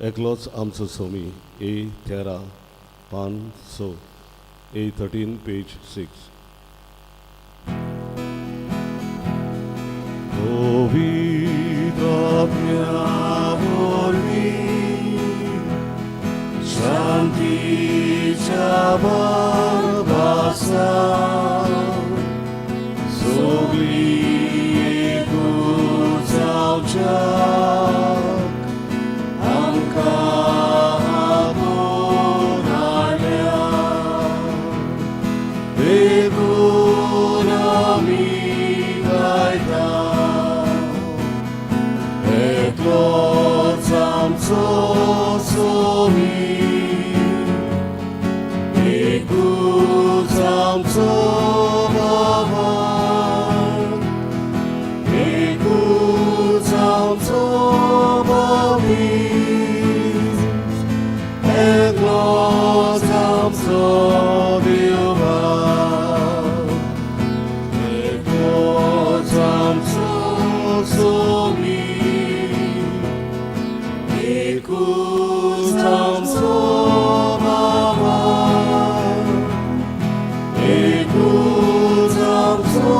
एकलोच आमचो सोमी, ए 13 पान 6, A 13 page 6. पवित्र आत्म्या वरवीं शांतीच्या बाबासा सगळीं एकूच जावच्याक आमकां आपोवन हाडल्या. देखून आमी गायता, एकलोच आमचो सोमी, एकूच आमचो बाबा, एकूच आमचो बाबीस, एकलोच आमचो देवा, एकलोच आमचो सोमी, एकूच आमचो बाबा, एकूच आमचो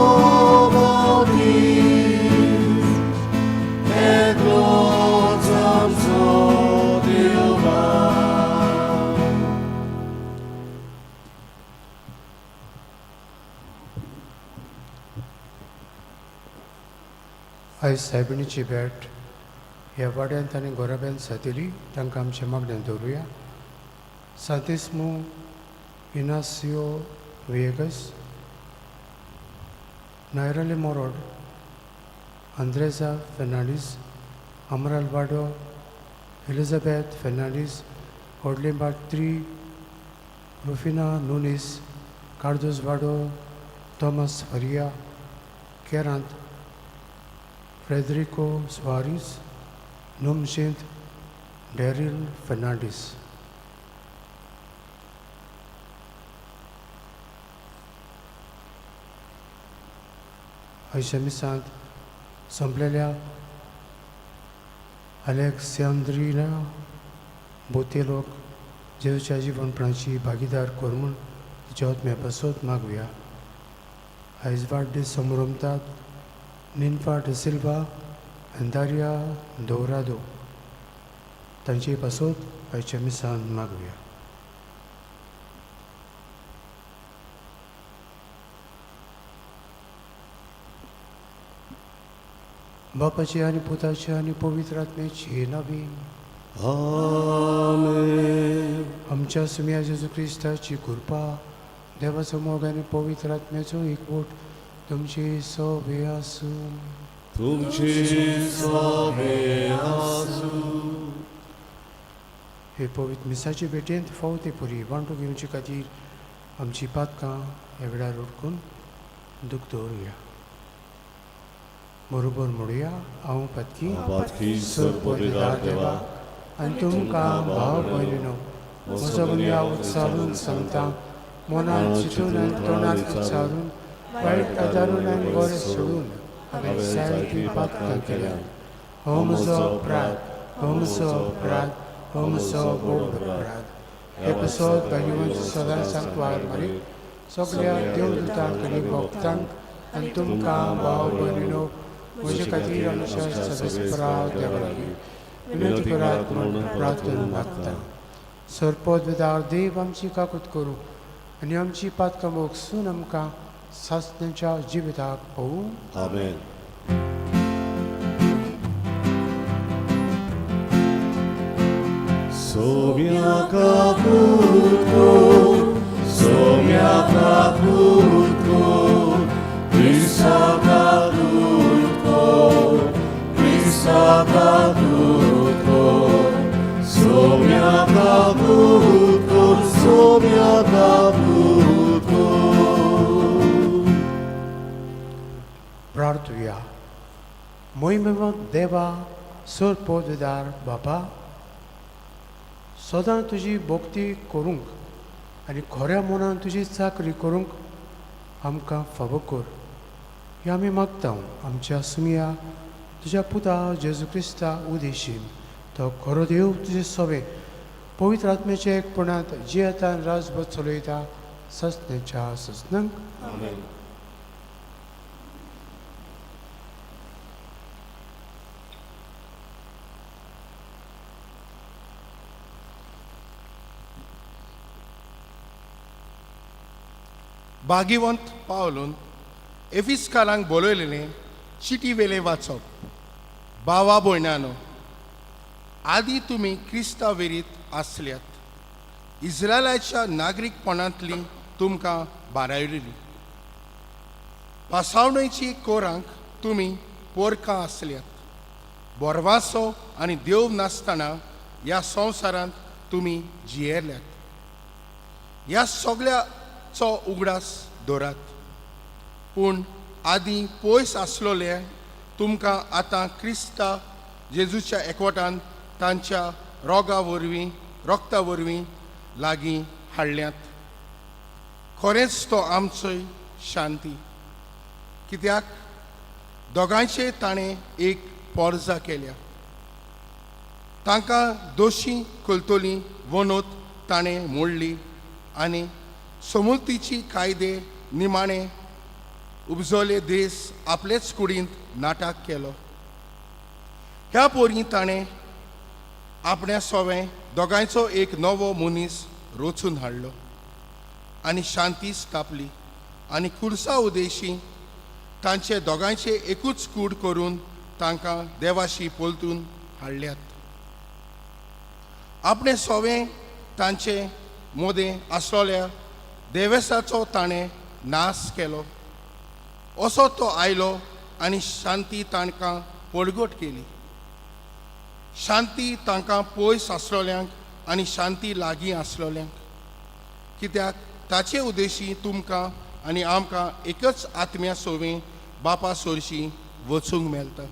बाबीस, एकलोच आमचो देवा. आयज सायबिणीची भेट ह्या वाड्यांत आनी गोराब्यांत सादिली तांकां आमच्या मागण्यान दवरुया. सांतिस्मू इनासियो विएगस, नायरले मोरोड, आंद्रेजा फेर्नांडीस, अमराल वाडो, एलिझाबेथ फेर्नांडीस, होडलिंबा 3, रुफिना नुनीस, कार्दोज वाडो, थॉमस फरिया, केरांत फ्रेदरिको सुवारीस, नुमशेंत डॅरील फेर्नांडीस. आयच्या मिसांत संपलेल्या अलेक्सांद्रिना बोतेलोक जेजूच्या जिवनपणाची भागीदार कर म्हूण तिच्या आत्म्या पासत मागुया. आयज वाडदीस समरमतात निन्फा डिसिल्वा अंदारिया दोरादो तांचे पासत आयच्या मिसान मागुया. बापाची आनी पुताची आनी पवित्र आत्म्याची नावी. आमेन. आमच्या सुम्या जेजू क्रिस्ताची कृपा, देवाचो मोग आनी पवित्र आत्म्याचो एकवट तुमची सोबे आसूं. तुमची सोबे आसूं. हे पवित्र मिसाचे भेटेंत फावो ते पुरी वांटो घेवचे खातीर आमची पातकां ह्या वेळार उडकून दूख दवरुया. बरोबर म्हणुया, हांव पातकी. पातकी सरपविदार देवा, आनी तुमकां भाव भयणीनो म्हजो गुन्यांव उच्चारून सांगता, मनान चिंतून आनी तोंडान उच्चारून, वायट आदारून आनी बरें सोडून हांवें जायतीं पातकां केल्यात. हो म्हजो अपराध, हो म्हजो अपराध, हो म्हजो व्हड अपराध. हे पासत भाग्यवंत सदांच सांकवार मारीक, सगळ्या देवदूतांक आनी भक्तांक आनी तुमकां भाव भयणीनो म्हजे खातीर आमच्या सदस्परा देवा लागीं विनंती करात म्हूण प्रार्थना मागता. सरपदवेदार देव आमची काकूत करूं आनी आमची पातकां मोगसून आमकां सासण्याच्या जिविताक पळोवं. आमेन. सोम्या काकूत कर, सोम्या काकूत कर, क्रिस्ता काकूत कर, क्रिस्ता काकूत कर, सोम्या काकूत कर, सोम्या काकूत कर. प्रार्थुया. मोहिमेवंत देवा, सरपदवेदार बापा, सदां तुजी भक्ती करूंक आनी खऱ्या मनान तुजी चाकरी करूंक आमकां फावो कर हें आमी मागता. आमच्या सुमया तुज्या पुता जेजू क्रिस्ता उदेशीन तो खरो देव तुजे सोबे पवित्र आत्म्याच्या एकपणांत जियेतान राजभर चलयता ससनेच्या ससनांक. आमेन. भागिवंत पावलून एफिस्कारांक बोलयलेलें चिटी वेलें वाचप. बावा भयणानो, आदी तुमी क्रिस्ता वेरीत आसल्यात, इस्रायलाच्या नागरीकपणांतली तुमकां बारायलेली, पासावणेची कोरांक तुमी पोरकां आसल्यात, बोरवासो आनी देव नासतना ह्या संवसारांत तुमी जियेल्यात. ह्या सगळ्याचो उगडास दवरात, पूण आदीं पयस आसलोले तुमकां आतां क्रिस्ता जेजूच्या एकवटान तांच्या रोगा वरवीं रोगता वरवीं लागीं हाडल्यात. खरेंच तो आमचोय शांती, कित्याक दोगांयचे ताणें एक पोरजा केल्या, तांकां दोशी करतली वनोत ताणें मोडली आनी समुलतीची कायदे निमाणे उपजोले देस आपलेच कुडींत नाटक केलो. ह्या पोरी ताणें आपण्या सोवें दोगांयचो एक नवो मनीस रचून हाडलो आनी शांती स्थापली आनी खुर्सा उदेशी तांचे दोगांयचे एकूच कूड करून तांकां देवाशी पलतून हाडल्यात. आपणे सोवें तांचे मोदें आसलोल्या देवेसाचो ताणें नाश केलो, असो तो आयलो आनी शांती तांकां पडगट केली. शांती तांकां पयस आसलोल्यांक आनी शांती लागीं आसलोल्यांक, कित्याक ताचे उद्देशी तुमकां आनी आमकां एकच आत्म्या सोवीं बापा सोरशी वचूंक मेळटा.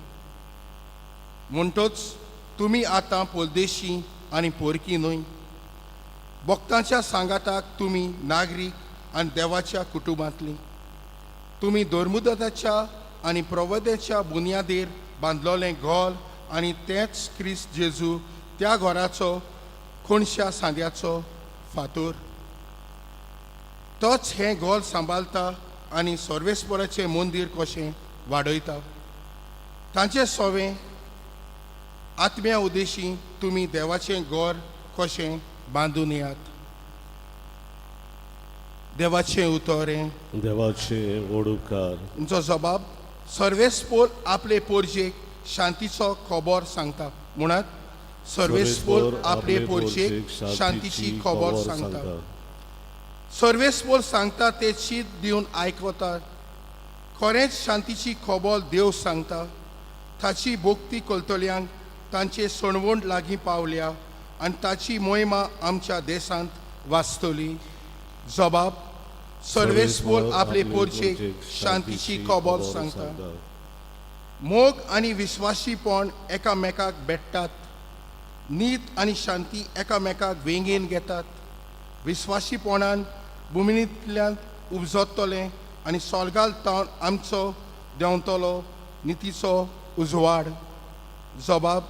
म्हणटच तुमी आतां परदेशी आनी पोरकी न्हय, भक्तांच्या सांगाताक तुमी नागरीक आनी देवाच्या कुटुंबांतली. तुमी धर्मुदताच्या आनी प्रवद्याच्या बुन्यादीर बांदलोलें घोल आनी तेंच क्रिस्त जेजू त्या घराचो कोणश्या सांद्याचो फातोर. तोच हें घोल सांबाळता आनी सर्वेस्पराचें मंदीर कशें वाडयता. तांचे सोवें आत्म्या उद्देशी तुमी देवाचें घर कशें बांदून येयात. देवाचें उतर हें. देवाचे व्हड उपकार. तुमचो जबाब सर्वेस्पोल आपले पोरजेक शांतीचो खबर सांगता. म्हणत सर्वेस्पोल आपले पोरजेक शांतीची खबर सांगता. सर्वेस्पोल सांगता ते शीत दिवन आयकता. खरेंच शांतीची खबर देव सांगता. ताची भोक्ती करतल्यांक तांचे सणवण लागीं पावल्या आनी ताची मोहिमा आमच्या देशांत वाचतली. जबाब सर्वेस्पोल आपले पोरजेक शांतीची खबर सांगता. मोग आनी विस्वासीपण एकामेकाक भेट्टात. नीत आनी शांती एकामेकाक वेंगेन घेतात. विस्वासीपणान भुमिनींतल्यान उपजतलें आनी सोर्गाल तावन आमचो देंवतलो नितीचो उजवाड. जबाब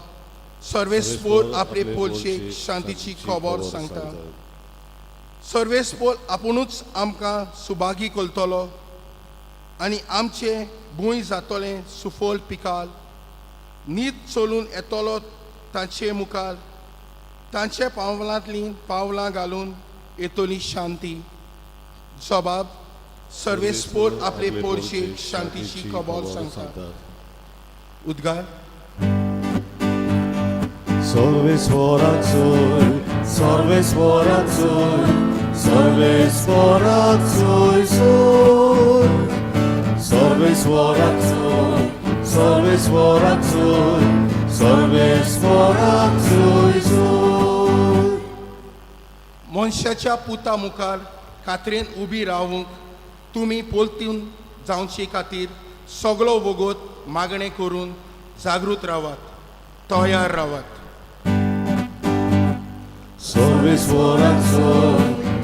सर्वेस्पोल आपले पोरशेक शांतीची खबर सांगता. सर्वेस्पोल आपुणूच आमकां सुभागी करतलो आनी आमचें भूंय जातलें सुफल पिकाल. नीत चलून येतलो तांचे मुखार, तांचे पावलांतलीं पावलां घालून येतली शांती. जबाब सर्वेस्पोल आपले पोरशेक शांतीची खबर सांगता. उद्गार सर्वेस्वराचोय सर्वेस्वराचोय सर्वेस्वराचोय सोय सर्वेस्वराचोय सर्वेस्वराचोय सर्वेस्वराचोय सोय. मनशाच्या पुता मुखार खात्रेन उबी रावूंक तुमी पोलतून जावचे खातीर सगळो वगत मागणें करून जागृत रावात, तयार रावात. सर्वेस्वराचोय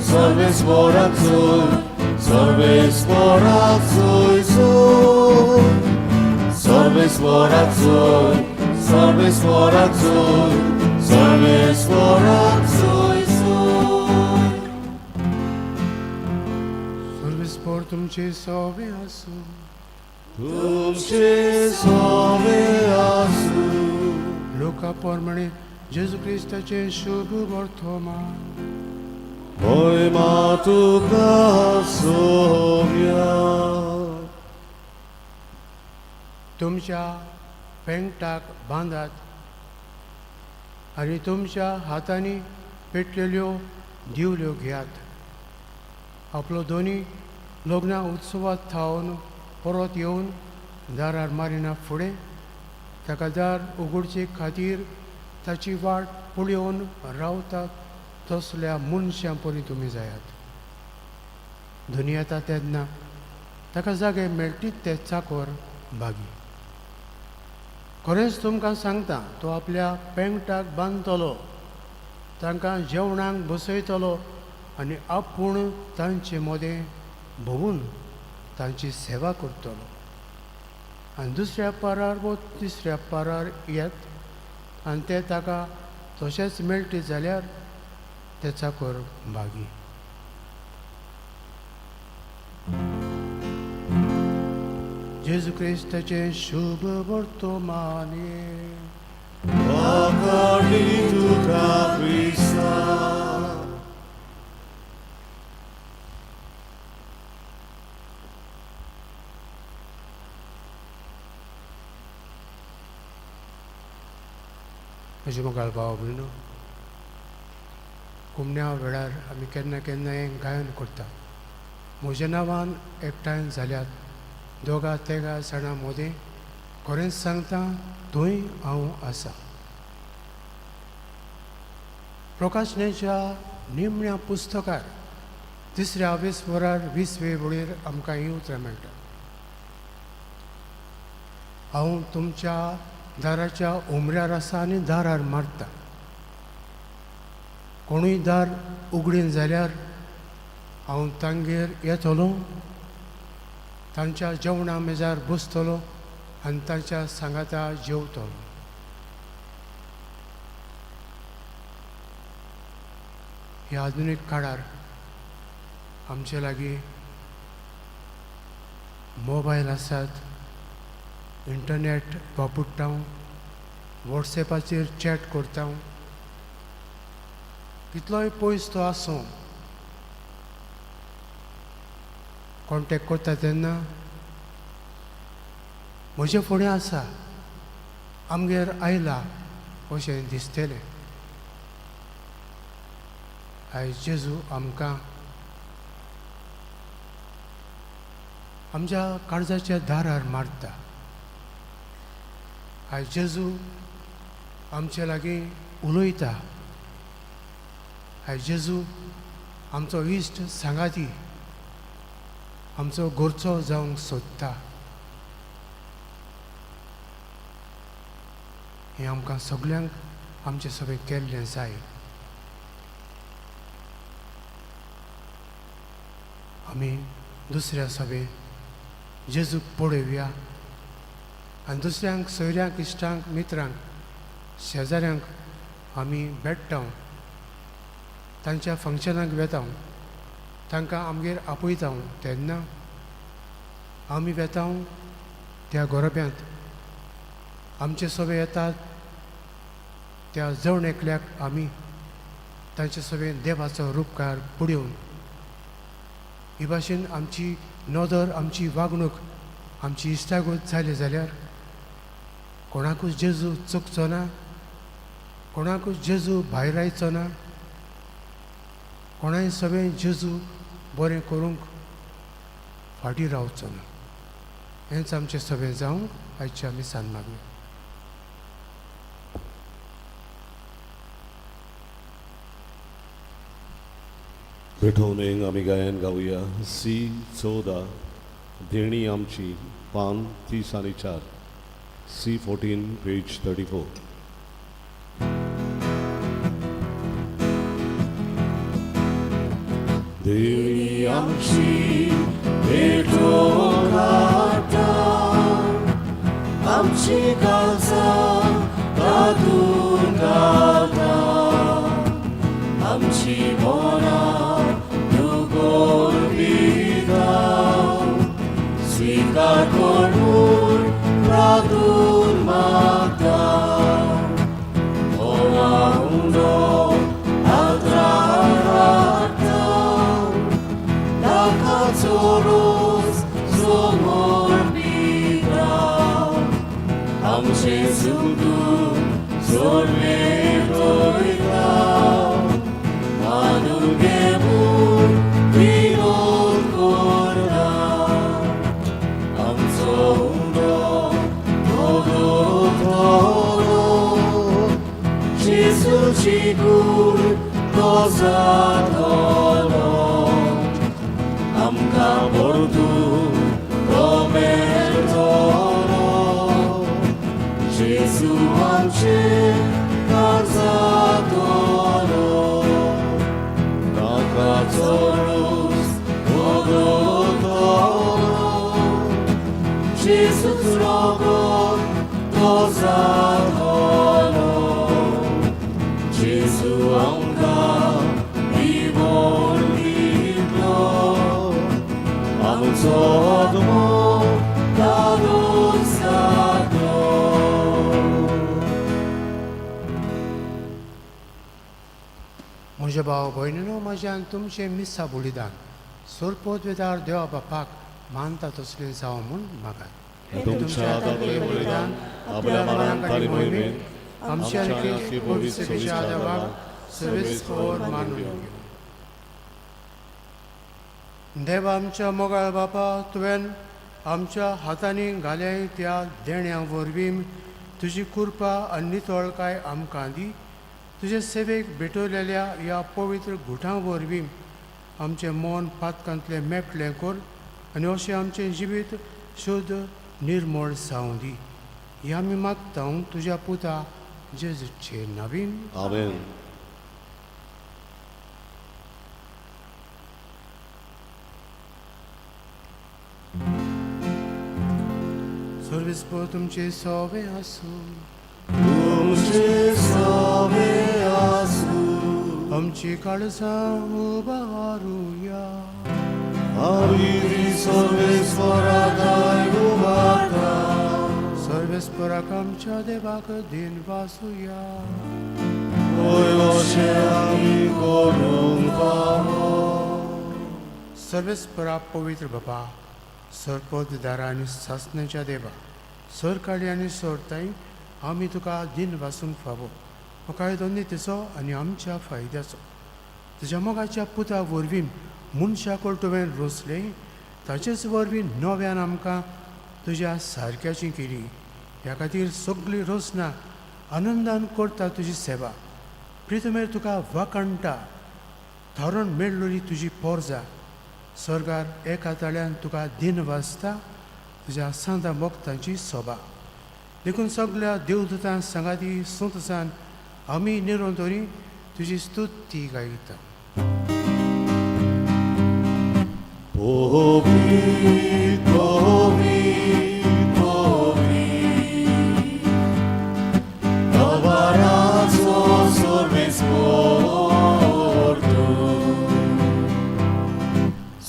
सर्वेस्वराचोय सर्वेस्वराचोय सोय सर्वेस्वराचोय सर्वेस्वराचोय सर्वेस्पोराक सोय सोय. सर्वेस्पोर तुमचे सोवे आसूं. तुमचे सोवे आसूं. लोका प्रमाणे जेजू क्रिस्ताचें शुभ वर्तमान. होय मा तुका सोव्या. तुमच्या पेंगटाक बांदात आनी तुमच्या हातांनी पेटलेल्यो दिवल्यो घेयात. आपलो दोनी लग्ना उत्सवात थावन परत येवन दारार मारिना फुडें ताका दार उगडचे खातीर ताची वाट पळोवन रावतात तसल्या मनशां परी तुमी जायात. धनी येता तेन्ना ताका जागे मेळटीत ते चाकोर बागी. खरेंच तुमकां सांगता, तो आपल्या पेंगटाक बांदतलो, तांकां जेवणाक बसयतलो आनी आपूण तांचे मदें भोंवून तांची सेवा करतलो. आनी दुसऱ्या पारार वो तिसऱ्या पारार येत आनी ते ताका तशेंच मेळटी जाल्यार ते चाकर भागी. जेजू क्रिस्ताचें शुभ वर्तमान. वाखाणी तुका क्रिस्ता. म्हजे मोगाळ भाव भयणो, कुमण्या वेळार आमी केन्ना केन्नाय गायन करता. म्हज्या नांवान एकठांय जाल्यात दोगा तेगा जाणां मदीं, खरेंच सांगता, थंय हांव आसा. प्रकाशनेच्या निमण्या पुस्तकार तिसऱ्या 20 वरार 20वे वळीर आमकां हीं उतरां मेळटा. हांव तुमच्या दाराच्या उमऱ्यार आसा आनी दारार मारता. कोणूय दार उगडीन जाल्यार हांव तांगेर येतलो, तांच्या जेवणा मेजार बसतलो आनी तांच्या सांगाता जेवतलो. ह्या आधुनीक काळार आमचे लागीं मोबायल आसात, इंटरनेट वापरता, वॉट्सॅपाचेर चॅट करता. कितलोय पयस तो आसूं, कॉन्टेक्ट करता तेन्ना म्हजे फुडें आसा, आमगेर आयला अशें दिसतलें. आयज जेजू आमकां आमच्या काळजाच्या दारार मारता. आयज जेजू आमचे लागीं उलयता. आयज जेजू आमचो इश्ट, सांगाती, आमचो घरचो जावंक सोदता. हें आमकां सगल्यांक आमचें सगळें केल्लें जाय. आमी दुसऱ्या सभें जेजूक पळोवया आनी दुसऱ्यांक, सोयऱ्यांक, इश्टांक, मित्रांक, शेजाऱ्यांक आमी भेट्टा, तांच्या फंक्शनाक वेता, तांकां आमगेर आपयता तेन्ना आमी वेता त्या गोरब्यांत आमचे सगळे येतात त्या जण एकल्याक आमी तांचे सगळे देवाचो रुपकार पळोवन ही भाशेन आमची नदर, आमची वागणूक, आमची इश्टागत जाली जाल्यार कोणाकूच जेजू चुकचो ना, कोणाकूच जेजू भायर आयचो ना, कोणाय सगळें जेजू बरें करूंक फाटीं रावचो ना. हेंच आमचें सगळें जावं आयचें आमी सान मागया. भेटवणेक आमी गायन गावया सी 14, देणी आमची, पान 34, सी 14, पेज 34. देणी आमची भेटोवन हाडटा, आमची काळजां तातूंत घालता. आमची मनां तूं पिता स्वीकार करून प्रार्थून मागता हो उंडो हातार हाडटा ताका रोज समर्पिता आमचें सुखदूख सोडले वयता मानून घे म्हूण विनोद करता आमचो उंडो थोडो जेजूची कूड तो जातलो आमकां परतून तो मेळटलो जेजू आमचे काळजांतलो ताका चडूच वगळतलो जेजूच रोगो तो जातलो जेजू आमकां जीवन दितलो आमचो आत्मो तातूंत जातलो. म्हज्या भाव भयणीनो म्हज्यान तुमचें मिस्सा बलिदान सोरपोत वेदार देवा बापाक मानता तसलें जावं म्हूण मागात. हे तुमच्या हातांतलें बलिदान आपल्या मनान तारी मोहिमेन आमच्या आनी पवित्र सेवेच्या देवाक सर्वेस्पोर मानून घेवं. देवा आमच्या मोगाळ बापा, तुवें आमच्या हातांनी घाले त्या देण्या वरवीं तुजी कृपा आनी नितळकाय आमकां दी. तुजे सेवेक भेटवलेल्या ह्या पवित्र घुटां वरवीं आमचें मन पातकांतलें मेकळें कर आनी अशें आमचें जिवीत शुद्ध निर्मळ जावं दी. हें आमी मागता तुज्या पुता जेजूचे नवीन. आमेन. सर्वीस तुमचे सोवे आसूं. तुमचे सवे आसूं. आमची काळजां उबारुया. आमी सर्वेस्वराक उबारता. सर्वेस्पराक आमच्या देवाक दिन वासुया. होय अशें आमी करूंक फावो. सर्वेस्परा पवित्र बाबा, सरपददारा आनी सासण्याच्या देवा, सरकाडी आनी सोरताय आमी तुका दिन वासूंक फावो. हो कायदो नितीचो आनी आमच्या फायद्याचो. तुज्या मोगाच्या पुता वरवीं मनशाक तुवें रोसलें, ताचेच वरवीं नव्यान आमकां तुज्या सारक्याची केली. ह्या खातीर सगळी रोसना आनंदान करता तुजी सेवा. प्रितमेर तुका वाखाणटा थारोवन मेळ्ळी तुजी पोरजा स्वर्गार एका ताळ्यान तुका दिन वाचता तुज्या सांता मोगतांची सोबा. देखून सगल्या देवदूतां सांगाती संतसान आमी निरंतरी तुजी स्तुती गायता. पवित्र, पवित्र, पवित्र, कलवाराचो सर्वेस्पोर तूं.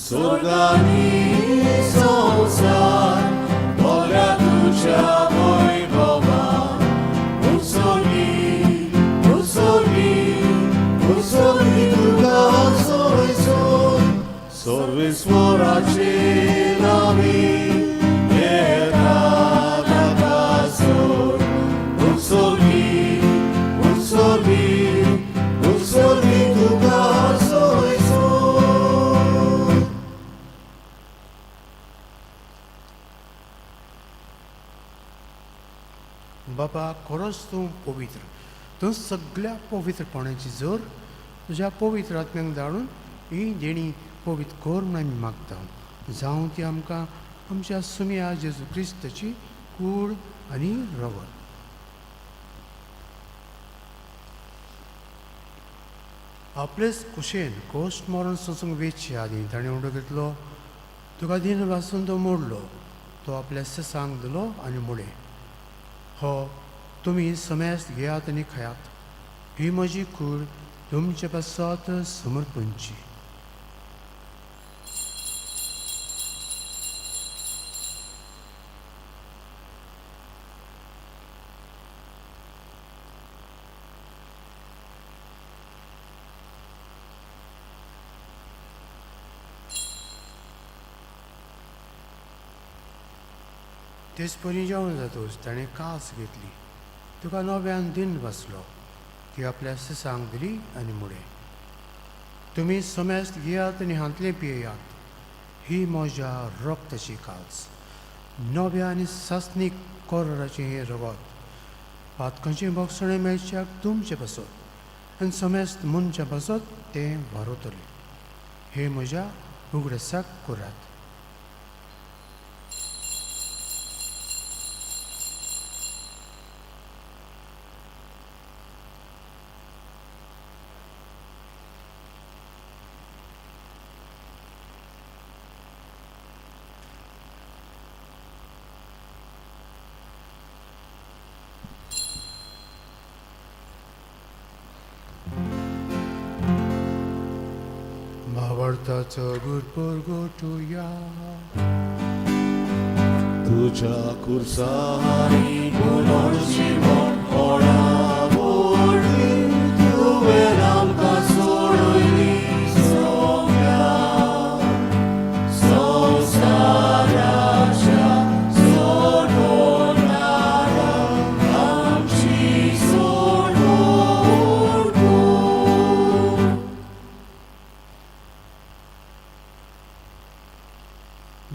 स्वर्ग आनी संवसार भरल्या तुज्या वैभवान. उत्सर्गी, उत्सर्गी, उत्सर्गी तुका सोयसोय. सर्वेस्वराचे नामी येता ताका सोड. उत्सर्गी, उत्सर्गी, उत्सर्गी तुका सोयसोय. बाबा, खरोच तूं पवित्र, तूं सगल्या पवित्रपणाची जोर. तुज्या पवित्र आत्म्यांक धाडून ही देणी पवित्र कर म्हूण आमी मागता. जावं ती आमकां आमच्या सुमया जेजू क्रिस्ताची कूड आनी रगत. आपलेच कुशेन कोश्ट मरण सोसूंक वेचचे आदीं ताणें उडो घेतलो, तुका दिन वासून तो मोडलो, तो आपल्या सेसांक दिलो आनी म्हणलें, हो तुमी समेस्त घेयात आनी खायात. ही म्हजी कूड तुमचे पासत समर्पणची. तेच परी जेवण जातूच ताणें कास घेतली, तुका नव्यान दिन बसलो, ती आपल्या सिसांक दिली आनी मुडे, तुमी समेस्त घेयात आनी हांतलें पियेयात, ही म्हज्या रक्ताची कास, नव्या आनी सासणीक कोराचें हें रगत, पातकांचें भोगसणें मेळच्याक तुमचें पासत आनी समेस्त मनशां पासत तें वारवतलें. हें म्हज्या उगडासाक करात. भावार्थाचो गुरपुर गोटुया. तुज्या कुर्सानी पुनर्जीवन कोणा वरवीं तुवें आमकां सोडयली सगळ्या संवसाराच्या सोडवणारा आमची सोडवण कर.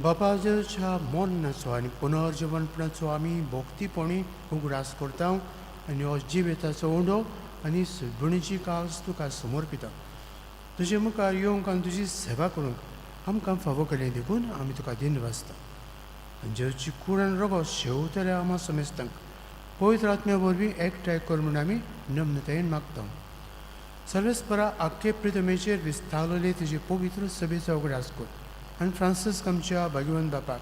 बापाच्या मरणाचो आनी पुनर्जीवनपणाचो आमी भक्तीपणी उगडास करता आनी हो जिविताचो उंडो आनी सुदबुणीची कास तुका समर्पिता. तुजे मुखार येवंक आनी तुजी सेवा करूंक आमकां फावो केलें देखून आमी तुका दिन वाचता. आनी जेवची कूड आनी रगत शेवतल्या आमा समेस्तांक पवित्र आत्म्या वरवीं एकठांय कर म्हूण आमी नम्रतायेन मागता. सर्वेस्परा आख्खे प्रितमेचेर विस्तारलेले तुजे पवित्र सभेचो उगडास कर आनी फ्रांसिस्क आमच्या भाग्यवंत बापाक,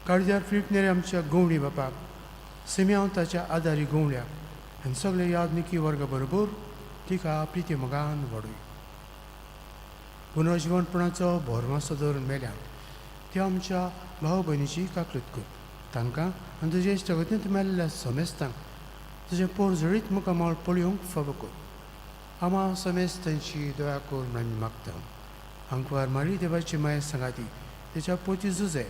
काळजार फिल्पनेरे आमच्या गवणी बापाक, सिम्यांव ताच्या आदारी गवण्याक आनी सगळे यादनिकी वर्गा बरोबर तिका प्रिती मोगान वाडूय. पुनर्जिवनपणाचो भरमासो दवरून मेल्या त्या आमच्या भाव भयणीची काकृत कर, तांकां आनी तुजे इश्टागतींत मेल्ल्या समेस्तांक तुजें पोर जळीत मुखामळ पळोवंक फावो कर. आमा समेस्तांची दया कर म्हूण आमी मागता. आंकवार मारी देवाची माया सांगाती तेच्या पोती जुजे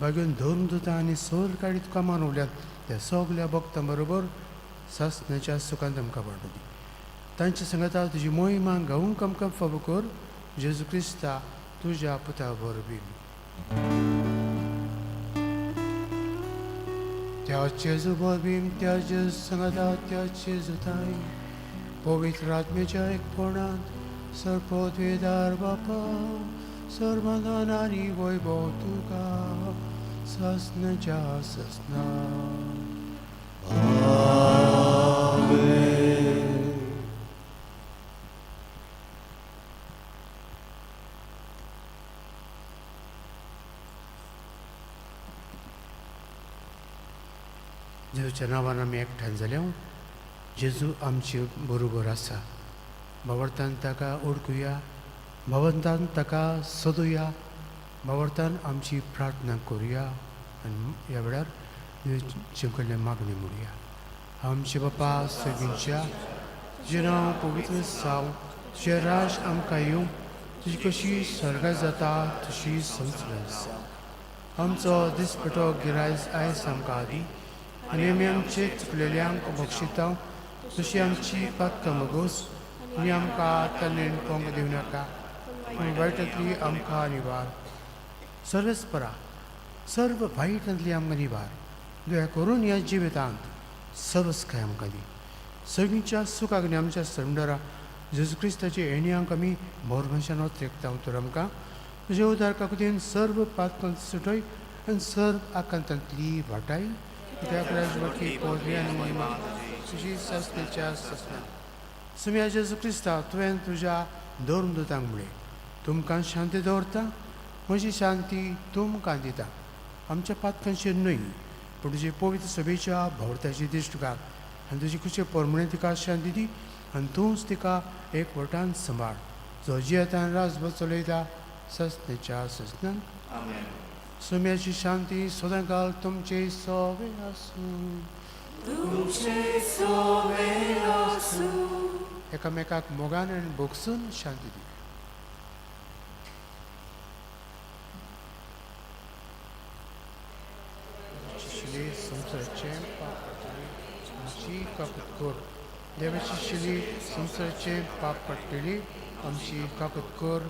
बागेवन धर्म दुता आनी सोर काडी तुका मानवल्यात त्या सगल्या भक्तां बरोबर सासण्याच्या सुखांत आमकां वाडू दी. तांच्या सांगाता तुजी मोहिमा गावूंक आमकां फावो कर, जेजू क्रिस्ता तुज्या पुता वरवीं. त्या जेजू वरवीं, त्या जेजू सांगाता, त्या जेजू ताई पवित्र आत्म्याच्या एकपणांत सर्वपदवेदार बापा सर्वदान आनी वैभव तुका ससनाच्या ससना. जेजूच्या नांवान आमी एकठांय जाल्या. जेजू आमचे बरोबर आसा. भावार्थान ताका ओळखुया, भावंतान ताका सोदुया, भावार्थान आमची प्रार्थना करुया आनी ह्या वेळार जेजूचे कडल्यान मागणी म्हणुया. आमचे बापा सगळींच्या तुजें नांव पवित्र जावं, तुजें राज आमकां येवं, तुजी कशी स्वर्गात जाता तशी संवसारांत जावं. आमचो दिसपटो गिरायस आयज आमकां दी आनी आमी आमचे चुकलेल्यांक बक्षिता तशी आमची पातकां मगोस आनी आमकां तल्लीन पोंग दिवं नाका, पूण वायटांतली आमकां निवार. सर्वेस्परा सर्व वायटांतली आमकां निवार. दया करून ह्या जिवितांत सवस्काय आमकां दी. सगळींच्या सुखाक आनी आमच्या सरंडरा जेजू क्रिस्ताचे येण्यांक आमी भोरमनशान त्रेकता. तर आमकां तुजे उदार काकुतीन सर्व पातकां सुटय आनी सर्व आकांतांतली वाटाय. कित्याक राजवटी पदवी आनी महिमा तुजी ससनेच्या ससना. सुम्या जेजू क्रिस्ता तुवें तुज्या धर्मदूतांक म्हळें, तुमकां शांती दवरता, म्हजी शांती तुमकां दिता. आमच्या पातकांचेर न्हय पूण तुजे पवित्र सभेच्या भोंवताची दिश्ट घाल आनी तुजी खुशे परमणे तिका शांती दी. आनी तूंच तिका एक वटान सांबाळ, जो जियेतान राजभर चलयता सजनेच्या सजनान. सुम्याची शांती सदांकाल तुमचे सोवे आसूं. तुमचे सोवे आसूं. एकामेकाक मोगान आनी भोगसून शांती दी. शिली संवसाराचें पाप पडटली आमची काकूत कर. देवाची शिली संवसाराचें पाप पडटली आमची काकूत कर.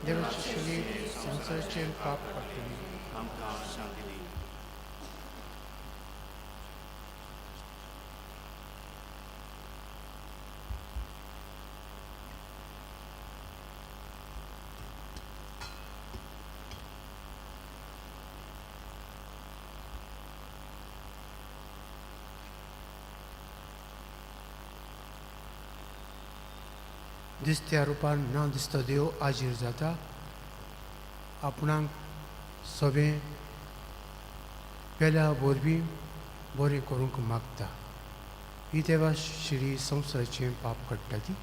देवाची शिली संवसाराचें पाप पडटली आमकां शांती दी. दिसत्या रुपान ना दिसतो देव आजीर जाता. आपणाक सगळें पेल्या वरवीं बरें करूंक मागता. ही देवा शिडी संवसाराचें पाप काडटा. ती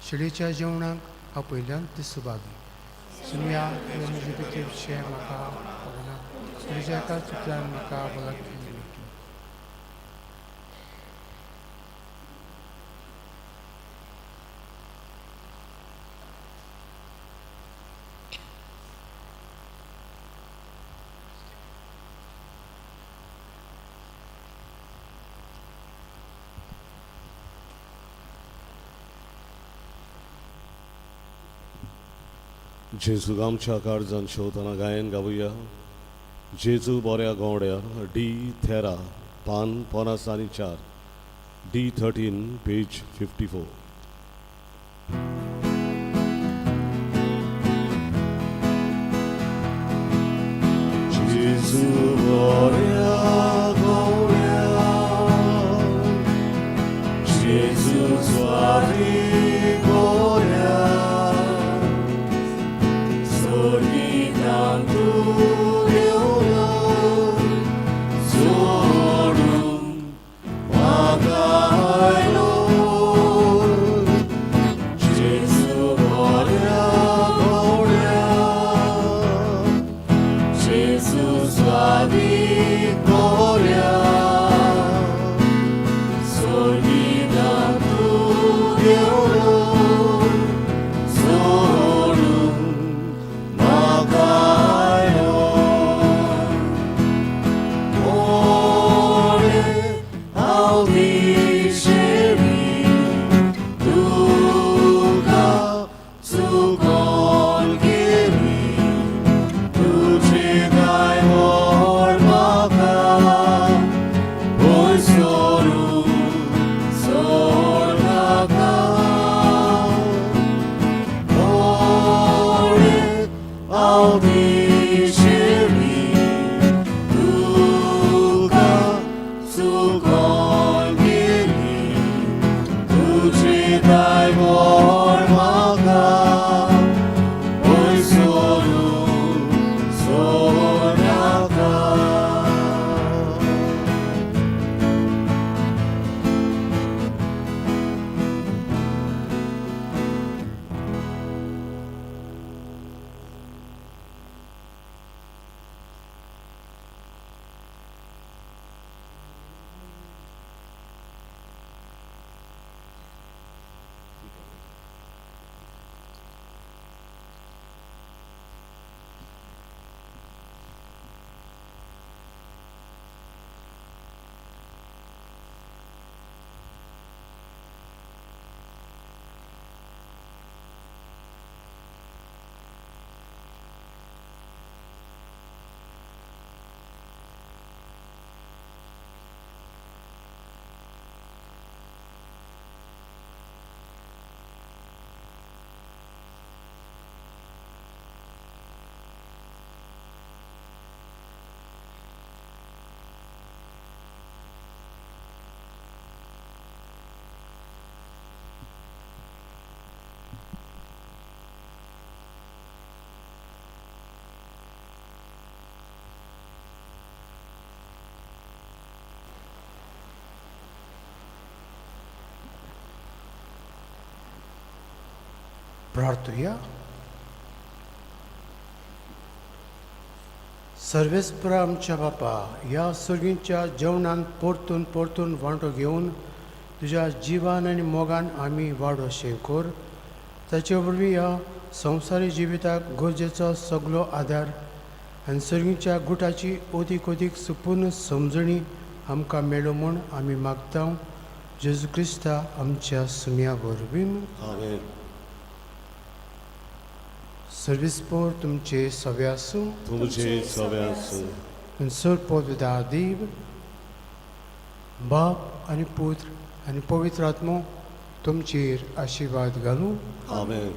शिडीच्या जेवणाक आपयल्यान ती सुभागी. सुमया म्हजे भितरचें म्हाका खबरना, तुज्या एका चित्रान म्हाका भलायकी मेळटली. जेजू आमच्या काळजान शेवतना गायन गावया. जेजू बोऱ्या गोवड्या, डी थेरा, पान 54, D13 page 54. जेजू बोऱ्या गोवड्या, जेजू स्वारी गोऱ्या, सोर्गितांत देवलो सोडून म्हाका आयलो. प्रार्थुया. सर्वेस्परा आमच्या बापा, ह्या सर्गींच्या जेवणान परतून परतून वांटो घेवन तुज्या जिवान आनी मोगान आमी वाडो अशें कर. ताचे वरवीं ह्या संवसारी जिविताक गरजेचो सगलो आदार आनी सर्गीच्या गुटाची अदीक अदीक सुपूर्ण समजणी आमकां मेळो म्हूण आमी मागता, जेजू क्रिस्ता आमच्या सुम्या वरवीं. आमेन. सर्विसपोर तुमचे सवे आसूं. तुमचे सवे आसूं. सर पवित्र देव, बाप आनी पुत्र आनी पवित्र आत्मो तुमचेर आशिर्वाद घालूं. आमेन.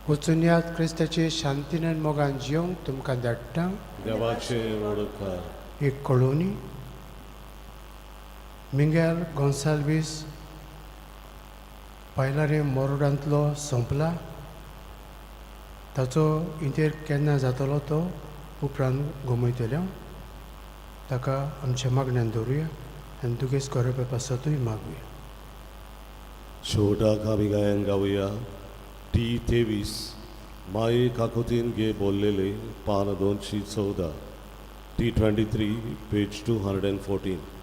वचून याद, क्रिस्ताचे शांतीन आनी मोगान जियोंक तुमकां धाडटा. देवाचे वडकार. एक कळोवणी, मिंगेल गोन्साल्वीस पायलारे मोरोडांतलो सोंपला. ताचो इंतेर केन्ना जातलो तो उपरांत गमयतले. हांव ताका आमच्या मागण्यान दवरुया आनी दुगेस करपा पासतूय मागुया. शेवटाक आमी गायन गावया टी 23, माये काकोतीन गे बोल्लेले, पान 214, T 23, page 214.